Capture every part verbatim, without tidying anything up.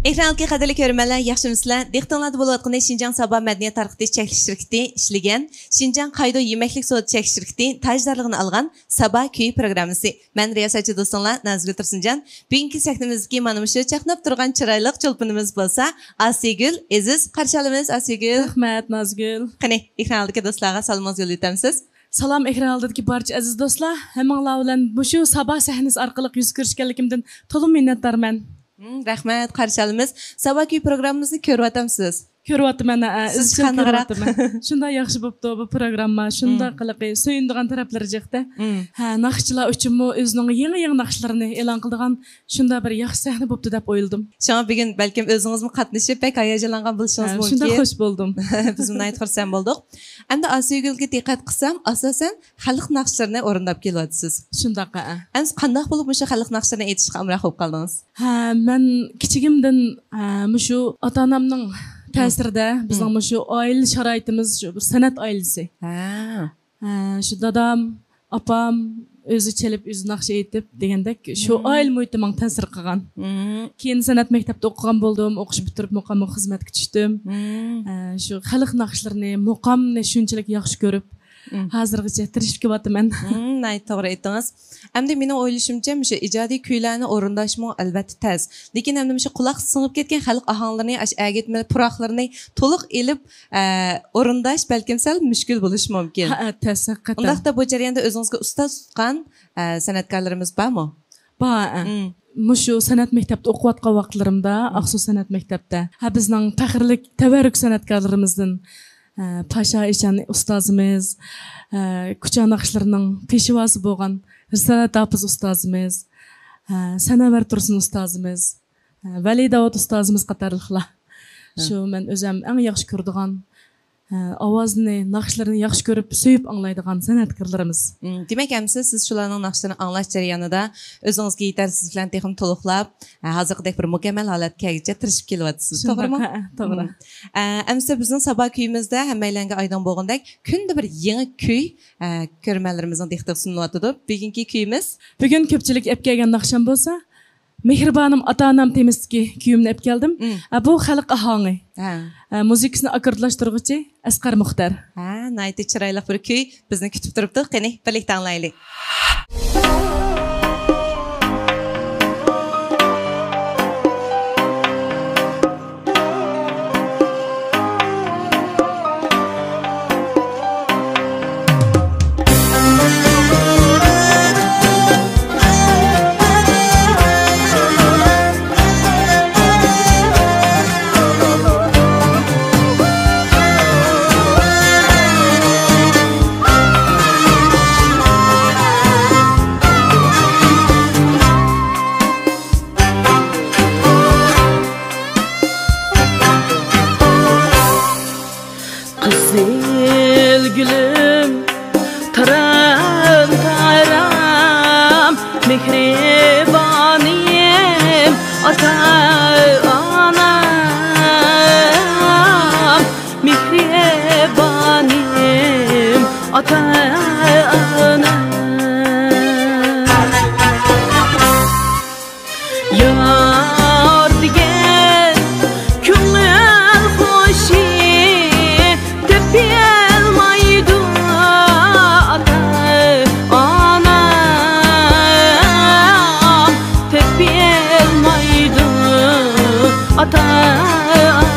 ئېكران ئالدىدىكى قەدىرلىك كۆرۈرمەنلەر، ياخشىمۇسىلەر؟ دىققىتىڭلاردا بولۇۋاتقىنى شىنجاڭ سابا مەدەنىيەت تارقىتىش چەكلىك شىركىتى ئىشلىگەن، شىنجاڭ قايدو يېمەكلىك سودا چەكلىك شىركىتى تاجدارلىقىنى ئالغان سابا كۈيى پروگراممىسى. مەن رىياسەتچى دوستۇڭلار نازگۈل تۇرسۇنجان. بۈگۈنكى سەھنىمىزدىكى مانا مۇشۇ چاقناپ تۇرغان چىرايلىق چولپىنىمىز بولسا ئاسىيگۈل ئېزىز. قارشى ئالىمىز ئاسىيگۈل. رەھمەت، نازگۈل. قېنى، ئېكران ئالدىدىكى دوستلارغا سالىمىڭىزنى يوللىۋېتەمسىز؟ سالام، ئېكران ئالدىدىكى بارچە ئەزىز دوستلار. ھەممىڭلار بىلەن مۇشۇ سابا سەھنىسى ئارقىلىق يۈز كۆرۈشكەنلىكىمدىن تولىمۇ مىننەتدارمەن. مم، رەھمەت، قارشى ئالىمىز. سابا كۈيى پروگراممىمىزنى كۆرۈۋاتامسىز؟ كۆرۈۋاتىمەن، ھە، سىز ئىزچىل چىققانغىراق. كۆرۈۋاتىمەن. شۇنداق ياخشى بوپتۇ بۇ پروگرامما، شۇنداق مم. قىلىقى سۆيۈنىدىغان تەرەپلىرى جىقتە. مم. ھە، ناخشىچىلار ئۈچۈنمۇ ئۆزىنىڭ يېڭى-يېڭى ناخشىلىرىنى ئېلان قىلىدىغان شۇنداق بىر ياخشى سەھنە بوپتۇ دەپ ئويلىدىم. شۇڭا بۈگۈن بەلكىم ئۆزىڭىزمۇ قاتنىشىپ بەك ھاياجانلانغان بولۇشىڭىز ھە، مۇمكىن. شۇنداق خوش بولدۇم. بىزمۇ ناھايىتى خۇرسەن بولدۇق. ئەمدى ئاسىيگۈلگە دىققەت قىلسام، ئاساسەن خەلق ناخشىلىرىنى ئورۇنداپ كېلىۋاتىسىز. شۇنداق، ھە. ئەمدى قانداق بولۇپ مۇشۇ خەلق ناخشىلىرىنى ئېيتىشقا ئامراق بولۇپ قالدىڭىز؟ ھە، مەن كىچىكىمدىن، ھە، مۇشۇ ئاتا-ئانامنىڭ مم. تەسىرىدە بىزنىڭ مم. مۇشۇ ئائىلە شارائىتىمىز شۇ بىر سەنئەت ئائىلىسى. ھە. ھە، شۇ دادام، ئاپام ئۆزى چېلىپ، ئۆزى ناخشا ئېيتىپ دېگەندەك شۇ مم. ئائىلە مۇھىتى ماڭا تەسىر قىلغان. مم. كېيىن سەنئەت مەكتەپتە ئوقۇغان بولدۇم، ئوقۇش پۈتتۈرۈپ مۇقامغا خىزمەتكە چۈشتۈم. مم. ھە، شۇ خەلق ناخشىلىرىنى، مۇقامنى شۇنچىلىك ياخشى كۆرۈپ، مم. ھازىرغىچە تىرىشىپ كېلىۋاتىمەن. مم، ناھايىتى توغرا ئېيتتىڭىز. ئەمدى مېنىڭ ئويلىشىمچە، مۇشۇ ئىجادىي كۈيلەرنى ئورۇنداشمۇ ئەلۋەتتە تەس. لېكىن ئەمدى مۇشۇ قۇلاققا سىڭىپ كەتكەن خەلق ئاھاڭلىرىنى، ئاشۇ ئەگىتمىلەر، پۇراقلىرىنى تولۇق ئېلىپ، ئە، ئورۇنداش بەلكىم سەل مۈشكۈل بولۇشى مۇمكىن. ھە، ھە، تەس، ھەقىقەتەن. ئۇنداقتا بۇ جەرياندا ئۆزىڭىزگە ئۇستاز تۇتقان، ئە، سەنئەتكارلىرىمىز بارمۇ؟ بار، ھە. مم. مۇشۇ سەنئەت مەكتەپتە ئوقۇۋاتقان ۋاقىتلىرىمدا، مم. ئاقسۇ سەنئەت مەكتەپتە، ھە، بىزنىڭ پەخىرلىك تەۋەررۈك سەنئەتكارلىرىمىزدىن، ھە، پاشا ئىشان ئۇستازىمىز، ھە، كۇچا ناخشىلىرىنىڭ پېشۋاسى بولغان رىسالەت ھاپىز ئۇستازىمىز، ھە، سەنەۋەر تۇرسۇن ئۇستازىمىز، ھە، ۋەلى داۋۇت ئۇستازىمىز قاتارلىقلار. ھە. شۇ مەن ئۆزۈم ئەڭ ياخشى كۆرىدىغان، ھە، ئاۋازىنى، ناخشىلىرىنى ياخشى كۆرۈپ، سۆيۈپ ئاڭلايدىغان سەنئەتكارلىرىمىز. مم، دېمەك، ئەمىسە سىز شۇلارنىڭ ناخشىلىرىنى ئاڭلاش جەريانىدا ئۆزىڭىزگە يېتەرسىزلىكلەرنى تېخىمۇ تولۇقلاپ، ھە، ھازىرقىدەك بىر مۇكەممەل ھالەتكە كەلگۈچە تىرىشىپ كېلىۋاتىسىز، شۇنداق، توغرىمۇ؟ ھە، ھە، توغرا. مم. ئە، ئەمىسە بىزنىڭ سابا كۈيىمىزدە ھەممەيلەنگە ئايدىڭ بولغاندەك، كۈندە بىر يېڭى كۈي، ئە، كۆرۈرمەنلىرىمىزنىڭ دىققىتىگە سۇنۇلۇۋاتىدۇ. بۈگۈنكى كۈيىمىز؟ بۈگۈن كۆپچىلىك ئەپ كەلگەن ناخشام بولسا، مېھرىبانىم ئاتا-ئانام تېمىسىدىكى كۈيۈمنى ئەپ كەلدىم. مم. ھە، بۇ خەلق ئاھاڭى. ھە. ھە، مۇزىكىسىنى ئاككوردلاشتۇرغۇچى ئەسقەر مۇختەر. ھە، ناھايىتى چىرايلىق بىر كۈي بىزنى كۈتۈپ تۇرۇپتۇ. قېنى، بىرلىكتە ئاڭلايلى. قىزىل گۈلۈم، تارام، تارام، مېھرىبانىم، ئاتا-ئانام، مېھرىبانىم، ئاتا-ئانام. يار دېگەن كۆڭۈل خۇشى تېپىلمايدۇ ئاتا-ئانام، تېپىلمايدۇ ئاتا-ئانام.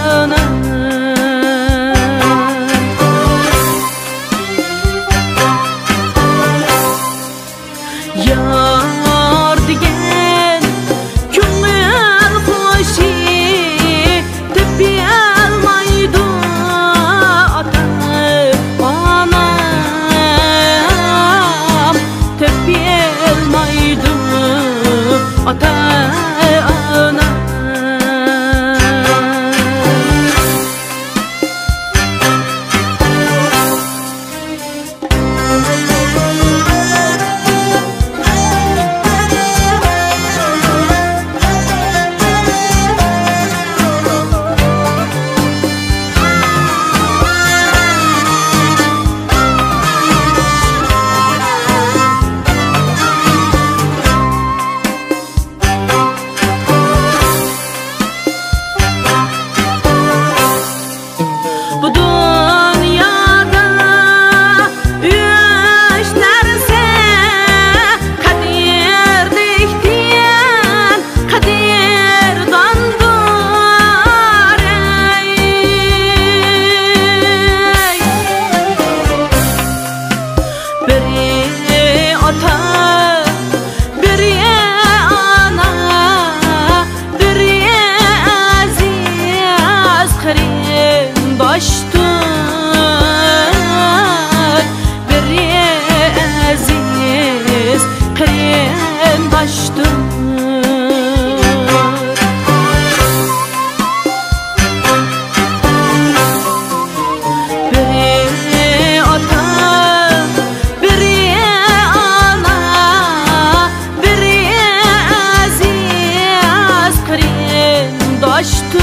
ئاشتۇر،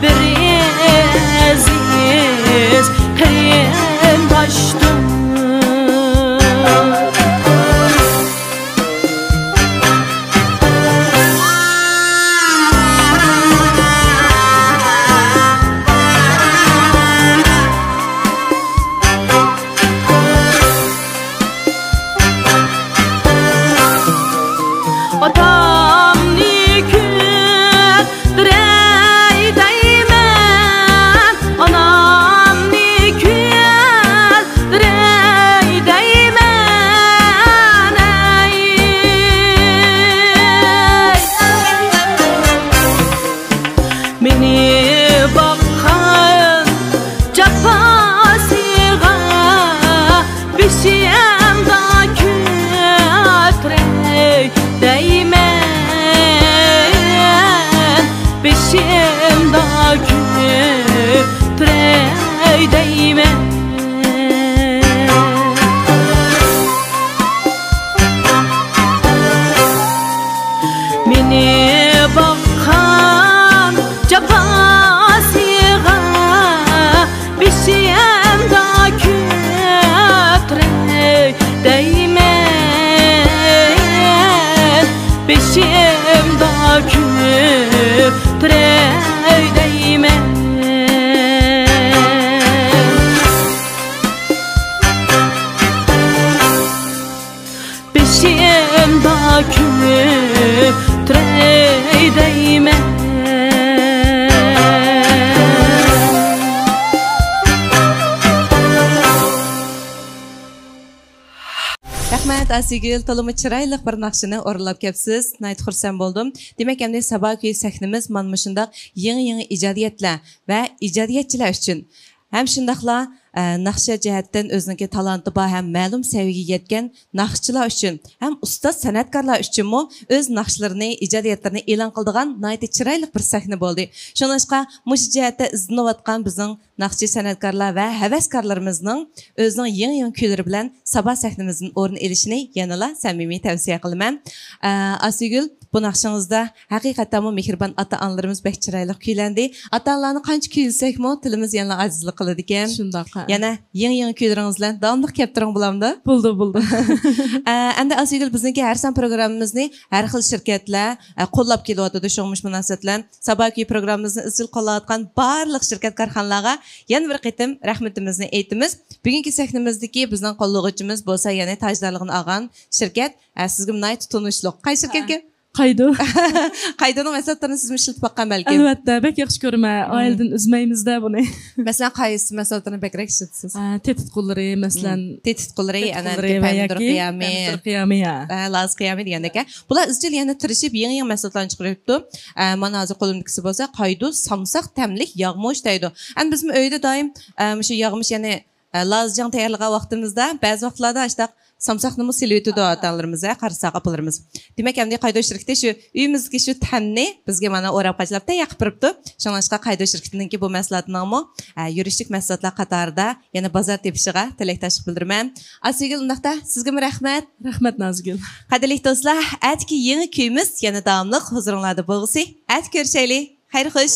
بىر ئەزىز قېرىنداشتۇر. ئاتامنى كۆتۈرەي دەيمەن، ئانامنى كۆتۈرەي دەيمەن، ئەي. مېنى باققان جاپاسىغا بېشىمدا كۆتۈرەي دەيمەن، بېشىمدا كۆتۈرەي دەيمەن. مېنى باققان جاپاسىغا بېشىمدا كۆتۈرەي دەيمەن، بېشىمدا كۆتۈرەي دەيمەن. بېشىمدا كۆتۈرەي دەيمەن. رەھمەت، ئاسىيگۈل، تولىمۇ چىرايلىق بىر ناخشىنى ئورۇنلاپ كەپسىز. ناھايىتى خۇرسەن بولدۇم. دېمەك، ئەمدى سابا كۈيى سەھنىمىز مانا مۇشۇنداق يېڭى-يېڭى ئىجادىيەتلەر ۋە ئىجادىيەتچىلەر ئۈچۈن ھەم شۇنداقلا، ئە، ناخشا جەھەتتىن ئۆزىنىڭكى تالانتى بار ھەم مەلۇم سەۋىيەگە يەتكەن ناخشىچىلار ئۈچۈن ھەم ئۇستاز سەنئەتكارلار ئۈچۈنمۇ ئۆز ناخشىلىرىنى، ئىجادىيەتلىرىنى ئېلان قىلىدىغان ناھايىتى چىرايلىق بىر سەھنە بولدى. شۇڭلاشقا مۇشۇ جەھەتتە ئىزدىنىۋاتقان بىزنىڭ ناخشىچى سەنئەتكارلار ۋە ھەۋەسكارلىرىمىزنىڭ ئۆزىنىڭ يېڭى-يېڭى كۈيلىرى بىلەن سابا سەھنىمىزدىن ئورۇن ئېلىشىنى يەنىلا سەمىمىي تەۋسىيە قىلىمەن. ئە، ئاسىيگۈل، بۇ ناخشىڭىزدا ھەقىقەتەنمۇ مېھرىبان ئاتا-ئانىلىرىمىز بەك چىرايلىق كۈيلەندى. ئاتا-ئانىلارنى قانچە كۈيلىسەكمۇ، تىلىمىز يەنىلا ئاجىزلىق قىلىدىكەن. شۇنداق. يەنە يېڭى-يېڭى كۈيلىرىڭىز بىلەن داۋاملىق كەپ تۇرۇڭ، بولامدۇ؟ بولدى، بولدى. ئە، ئەمدى ئاسىيگۈل، بىزنىڭكى ھەر سان پروگراممىمىزنى ھەر خىل شىركەتلەر، ئە، قوللاپ كېلىۋاتىدۇ. شۇڭا مۇشۇ مۇناسىۋەت بىلەن سابا كۈيى پروگراممىمىزنى ئىزچىل قوللاۋاتقان بارلىق شىركەت كارخانىلارغا يەنە بىر قېتىم رەھمىتىمىزنى ئېيتىمىز. بۈگۈنكى سەھنىمىزدىكى بىزنىڭ قوللىغۇچىمىز بولسا يەنە تاجدارلىقىنى ئالغان شىركەت، ئە، سىزگىمۇ ناھايىتى تونۇشلۇق. قايسى شىركەتكەن؟ قايدۇ. قايدۇنىڭ مەھسۇلاتلىرىنى سىزمۇ ئىشلىتىپ باققان بەلكىم؟ ئەلۋەتتە، بەك ياخشى كۆرىمەن. مم. ئائىلىدىن ئۈزمەيمىز-دە بۇنى. مەسىلەن، قايسى مەھسۇلاتلىرىنى بەكرەك ئىشلىتىسىز؟ ئە، تېتىتقۇلىرى، مەسىلەن. مم. تېتىتقۇلىرى، ئەنە، تېتىتقۇلىرى ۋە پەمىدۇر ياكى قىيامى. پەمىدۇر قىيامى، ھە. ھە، لازا قىيامى دېگەندەك. بۇلار ئىزچىل يەنە تىرىشىپ يېڭى-يېڭى مەھسۇلاتلارنى چىقىرىپتۇ. ئە، مانا ھازىر قولۇمدىكىسى بولسا قايدۇ سامساق تەملىك ياغمۇچ دەيدۇ. ئەمدى بىزمۇ ئۆيدە دائىم، ئە، مۇشۇ ياغمۇچ، يەنى ئە، لازىجاڭ تەييارلىغان ۋاقتىمىزدا بەزى ۋاقىتلاردا ئاشتاق سامساقنىمۇ سېلىۋېتىدۇ ئاتا-ئانىلىرىمىز، ھە، قارىساق ئاپىلىرىمىز. دېمەك، ئەمدى قايدۇ شىركىتى شۇ ئۆيىمىزدىكى شۇ تەمنى بىزگە مانا ئوراپ قاچىلاپ تەييار قىلىپ بېرىپتۇ. شۇڭلاشقا قايدۇ شىركىتىنىڭكى بۇ مەھسۇلاتىنىڭمۇ، ئە، يۈرۈشلۈك مەھسۇلاتلار قاتارىدا يەنە بازار تېپىشىغا تىلەكداشلىق بىلدۈرىمەن. ئاسىيگۈل، ئۇنداقتا سىزگىمۇ رەھمەت. رەھمەت، نازگۈل. قەدىرلىك دوستلار، ئەتىكى يېڭى كۈيىمىز يەنە داۋاملىق ھۇزۇرۇڭلاردا بولغۇسى. ئەتە كۆرۈشەيلى. خەير خوش.